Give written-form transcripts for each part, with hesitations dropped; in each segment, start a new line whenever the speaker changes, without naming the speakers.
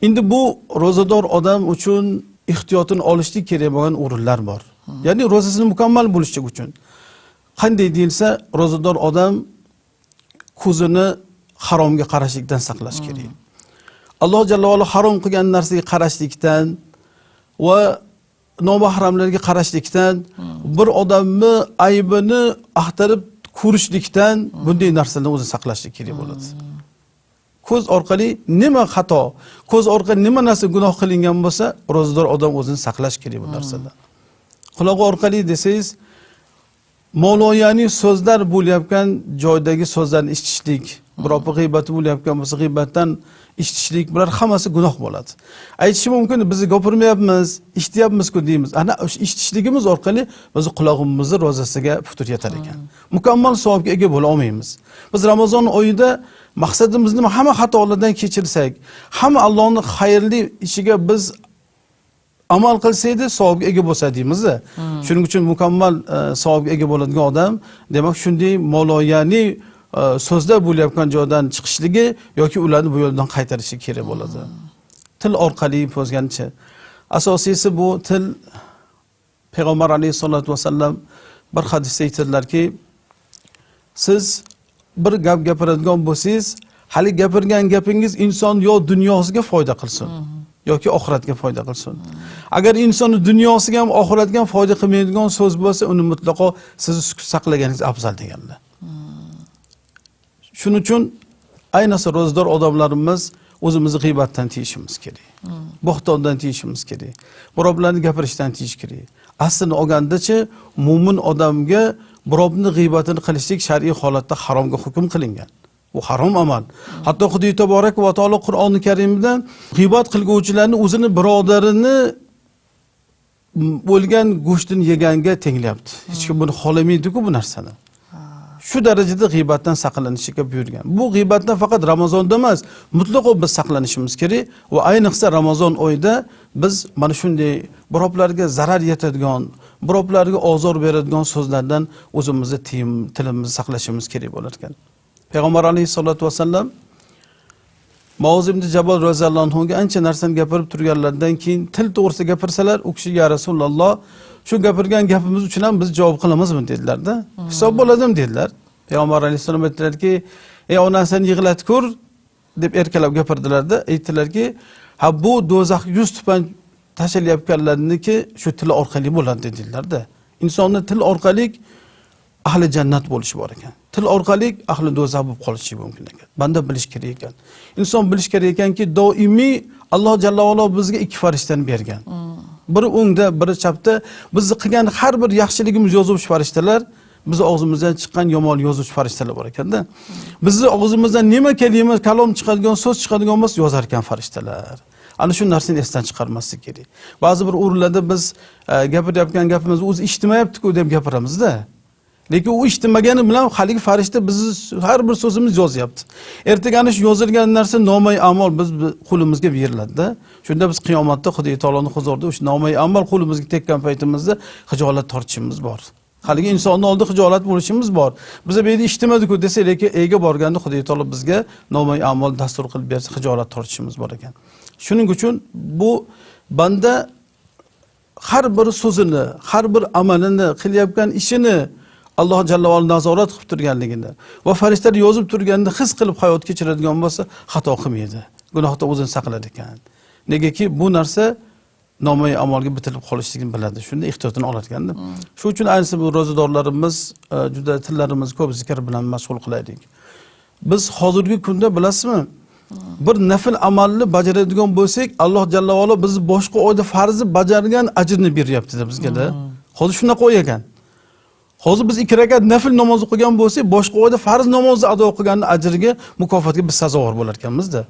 Endi bu ro'zador odam uchun ehtiyotini olishlik kerak bo'lgan o'rinlar bor. Ya'ni ro'zasini mukammal bo'lishi uchun. Qanday deyilsa, ro'zador odam ko'zini haromga qarashlikdan saqlash kerak. Alloh jalla va ala harom qilgan narsaga qarashlikdan va nomahramlarga qarashlikdan, bir odamni aybini axtarib ko'rishlikdan bunday narsalardan o'zini saqlashlik kerak bo'ladi. Ko'z orqali nima xato, ko'z orqali nima narsa gunoh qilingan bo'lsa, ro'zador odam o'zini saqlash kerak bu narsadan. Qulog'i orqali desangiz, mavloyani so'zlar bo'layotgan joydagi so'zlarni eshitishlik, birovning g'iybati bo'layotgan bo'lsa, g'iybatdan eshitishlik, bular hammasi gunoh bo'ladi. Aytishi mumkin, biz gapirmayapmiz, eshityapmiz-ku deymiz. Ana o'sha eshitishligimiz orqali biz qulog'imizni ro'zasiga putur yetar ekan. Mukammal savobga ega bo'la olmaymiz. Biz Ramazon oyida maqsadimiz nima? Hamma xatolardan kechirsak, hamma Allohning xayrli ishiga biz amal qilsaydi savobga ega bo'lsa deymiz-da. Shuning uchun mukammal savobga ega bo'ladigan odam, demak, shunday moloyani so'zlar bo'layotgan joydan chiqishligi yoki ularni bu yo'ldan qaytarishi kerak bo'ladi. Til orqali po'zgancha. Asosiysi bu til. Payg'ambar alayhisolatu vasallam bir hadisda aytadilarki, siz bir gap gapiradigan bo'lsangiz, hali gapirgan gapingiz inson yo dunyosiga foyda qilsin, yoki oxiratga foyda qilsin. Agar insonni dunyosiga ham oxiratga ham foyda qilmaydigan so'z bo'lsa, uni mutlaqo sizni sukut saqlaganingiz afzal deganlar. Shuning uchun ayniqsa ro'zador odamlarimiz o'zimizni g'iybatdan tiyishimiz kerak. Bo'xtondan tiyishimiz kerak. Birovlarni gapirishdan tiyish kerak. Aslini olgandachi mo'min odamga birovning g'iybatini qilishlik shar'iy holatda haromga hukm qilingan. Bu harom amal. Hatto Xudo taborak va taolo Qur'oni Karimda g'iybat qilguvchilarni o'zini birodarini o'lgan go'shtini yeganga tenglayapti. Hech kim buni xohlamaydi-ku bu narsani. Shu darajada g'iybatdan saqlanishga buyurgan. Bu g'iybatdan faqat Ramazonda emas, mutlaqo biz saqlanishimiz kerak va ayniqsa Ramazon oyida biz mana shunday birovlarga zarar yetadigan, birovlarga ozor beradigan so'zlardan o'zimizni tilimizni saqlashimiz kerak bo'lar ekan. Payg'ambar alayhisolatu vasallam Muoz ibn Jabal roziyallohu anhuga ancha narsani gapirib turganlaridan keyin til to'g'risida gapirsalar, u kishi ya Rasululloh, shu gapirgan gapimiz uchun ham biz javob qilamizmi dedilar-da. Hisob bo'ladimi dedilar. Payg'ambar alayhissalom aytdilarki, ey onasini yig'latib ko'r deb erkalab gapirdilar-da, aytdilarki, ha bu do'zax 100 tupan tashilayotganlarniki shu til orqali bo'ladi dedilar-da. Insonni til orqali ahli jannat bo'lishi bor ekan. Til orqali ahli do'zax bo'lib qolishi mumkin ekan. Banda bilish kerak ekan. Inson bilish kerak ekanki, doimiy Alloh jalla va alo bizga ikki farishtani bergan. Biri o'ngda, biri chapda. Bizni qilgan har bir yaxshiligimiz yozuvchi farishtalar, bizni og'zimizdan chiqqan yomon yozuvchi farishtalar bor ekanda. Bizni og'zimizdan nima kalima, kalom chiqadigan, so'z chiqadigan bo'lsa yozar ekan farishtalar. Ana shu narsani esdan chiqarmaslik kerak. Ba'zi bir o'rinlarda biz gapirayotgan gapimizni o'zi eshitmayapti-ku deb gapiramizda. Lekin u eshitmagani bilan haligi farishta bizni har bir so'zimizni yozyapti. Ertaga ana shu yozilgan narsa nomay a'mol biz qo'limizga beriladi-da. Shunda biz qiyomatda Xudo taoloning huzurida o'sha nomay a'mol qo'limizga tekkan paytimizda xijolat tortishimiz bor. Haligi insonning oldida xijolat bo'lishimiz bor. Biz bu yerda eshitmadik-ku desa, lekin ega borganda Xudo taolo bizga nomay a'mol dastur qilib bersa xijolat tortishimiz bor ekan. Shuning uchun bu banda har bir so'zini, har bir amalini, qilayotgan ishini Alloh jalla va ala nazorat qilib turganligini va farishtalar yozib turganini his qilib hayot kechiradigan bo'lsa, xato qilmaydi. Gunohdan o'zini saqlar ekan. Negaki bu narsa nomay amalga bitilib qolishligini biladi. Shunda ehtiyotini olar ekanda. Shu uchun ayniqsa bu ro'zadorlarimiz juda tillarimizni ko'p zikr bilan mashg'ul qilaylik. Biz hozirgi kunda bilasizmi, bir nafl amalni bajaradigan bo'lsak, Alloh jalla va ala bizni boshqa oyda farzni bajargan ajrini beryapti bizga-da. Hozir shunaqa oy ekan. Hozir biz 2 rakat nafl namoz o'qigan bo'lsak, boshqa oyda farz namozni ado qilgan ajriga, mukofotga biz sazovor bo'lar ekanmiz-da.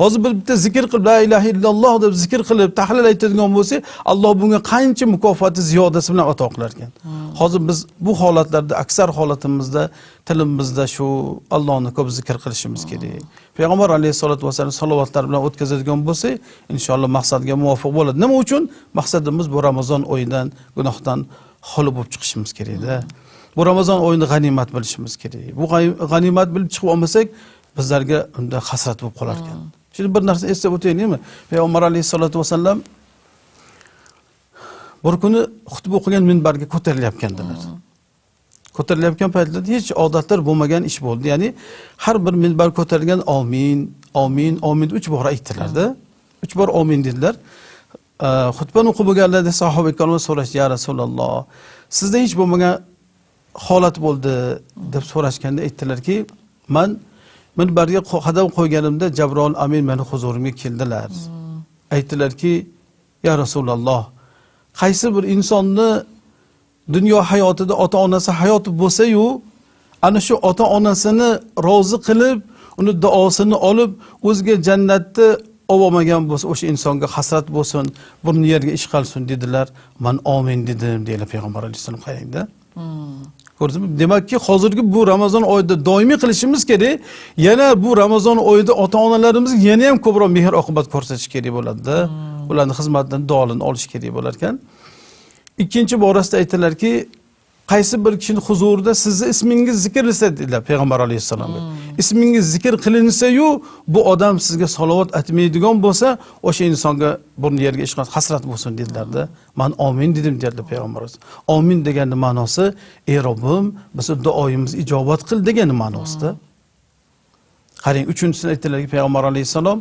Hozir biz bitta zikr qilib, la ilaha illalloh deb zikr qilib, tahlil aytadigan bo'lsak, Alloh bunga qancha mukofoti ziyodasi bilan ato qilar ekan. Hozir biz bu holatlarda, aksar holatimizda tilimizda shu Allohni ko'p zikr qilishimiz kerak. Payg'ambar alayhisolatu vasallam salovatlar bilan o'tkazadigan bo'lsak, inshaalloh maqsadga muvofiq bo'ladi. Nima uchun? Maqsadimiz bu Ramazon oyidan gunohdan xoli bo'lib chiqishimiz kerakda. Bu Ramazon oyini g'animat bilishimiz kerak. Bu g'animat bilib chiqib olmasak, bizlarga unda hasrat bo'lib qolar ekan. Şimdi bir narsa eslab o'taylikmi? Payg'ambar alayhissalatu vassalam bir kuni xutba o'qigan minbarga ko'tarilayotgandilar. Ko'tarilayotgan paytlarda hech odatlar bo'lmagan ish bo'ldi. Ya'ni har bir minbar ko'tarilgan amin, amin, amin 3 bor aytdilarda. 3 bor amin dedilar. Xutbani o'qib bo'lganlarida sahoba ikromlar so'rashdi: "Ya Rasululloh, sizda hech bo'lmagan holat bo'ldi" deb so'rashganda aytdilarki, "Men minbarga qadam qo'yganimda Jabroil amin meni huzurimga keldilar. Aytdilarki, ya Rasululloh, qaysi bir insonni dunyo hayotida ota-onasi hayot bo'lsa-yu, ana shu ota-onasini rozi qilib, uni duosini olib, o'ziga jannatni olmagan bo'lsa, o'sha insonga hasrat bo'lsin, burni yerga ish qilsin" dedilar. Men amin dedim, deydi payg'ambar alayhissalom. Qarangda. Ko'rdingizmi? Demakki, hozirgi bu Ramazon oyida doimiy qilishimiz kerak. Yana bu Ramazon oyida ota-onalarimizga yana ham ko'proq mehr oqibat ko'rsatish kerak bo'ladi-da. Ularning xizmatidan duolarni olish kerak bo'lar ekan. Ikkinchi borasida aytdilarki, qaysi bir kishining huzurida sizni ismingiz zikrilsa dedilar payg'ambar alayhissalomga. Ismingiz zikr qilinsa-yu, bu odam sizga salovat aytmaydigan bo'lsa, o'sha insonga burni yerga ish qilsa hasrat bo'lsin dedilarda. Men amin dedim dedilar payg'ambar alayhissalom. Amin deganning ma'nosi, ey Robbim, bizni duoyimizni ijobat qil degan ma'nosida. Qarang, uchinchisini aytdilarki payg'ambar alayhissalom,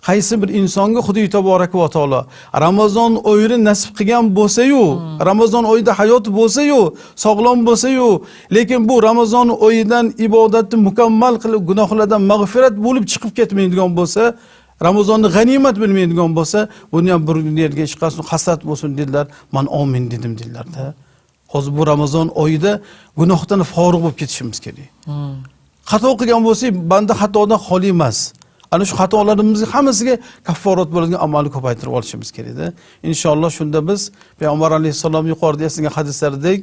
qaysi bir insonga Xudo taboraka va taolo Ramazon oyini nasib qilgan bo'lsa-yu, Ramazon oyida hayot bo'lsa-yu, sog'lom bo'lsa-yu, lekin bu Ramazon oyidan ibodatni mukammal qilib gunohlardan mag'firat bo'lib chiqib ketmaydigan bo'lsa, Ramazonni g'animat bilmaydigan bo'lsa, buni ham bir yerga ish qilsin, hasrat bo'lsin dedilar. Men amin dedim dedilarda. Hozir bu Ramazon oyida gunohdan forig' bo'lib ketishimiz kerak. Xato qilgan bo'lsak, banda xatodan xoli emas. Ana shu xatolarimizning hammasiga kafforat bo'ladigan amalni ko'paytirib olishimiz kerak-da. Inshaalloh shunda biz payg'ambar alayhissalom yuqorida eslagan hadislardek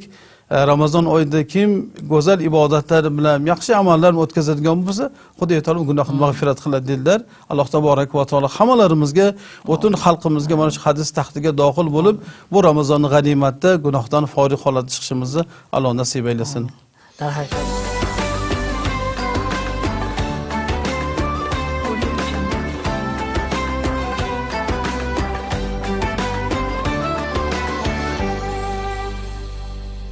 Ramazon oyida kim go'zal ibodatlar bilan yaxshi amallarni o'tkazadigan bo'lsa, Xudo taolo gunohini mag'firat qiladi dedilar. Alloh taborak va taolo hammalarimizga, butun xalqimizga mana shu hadis taxtiga dohil bo'lib, bu Ramazonni g'animatda gunohdan forig' holatda chiqishimizni Alloh nasib aylasin.
Darhaqiqat.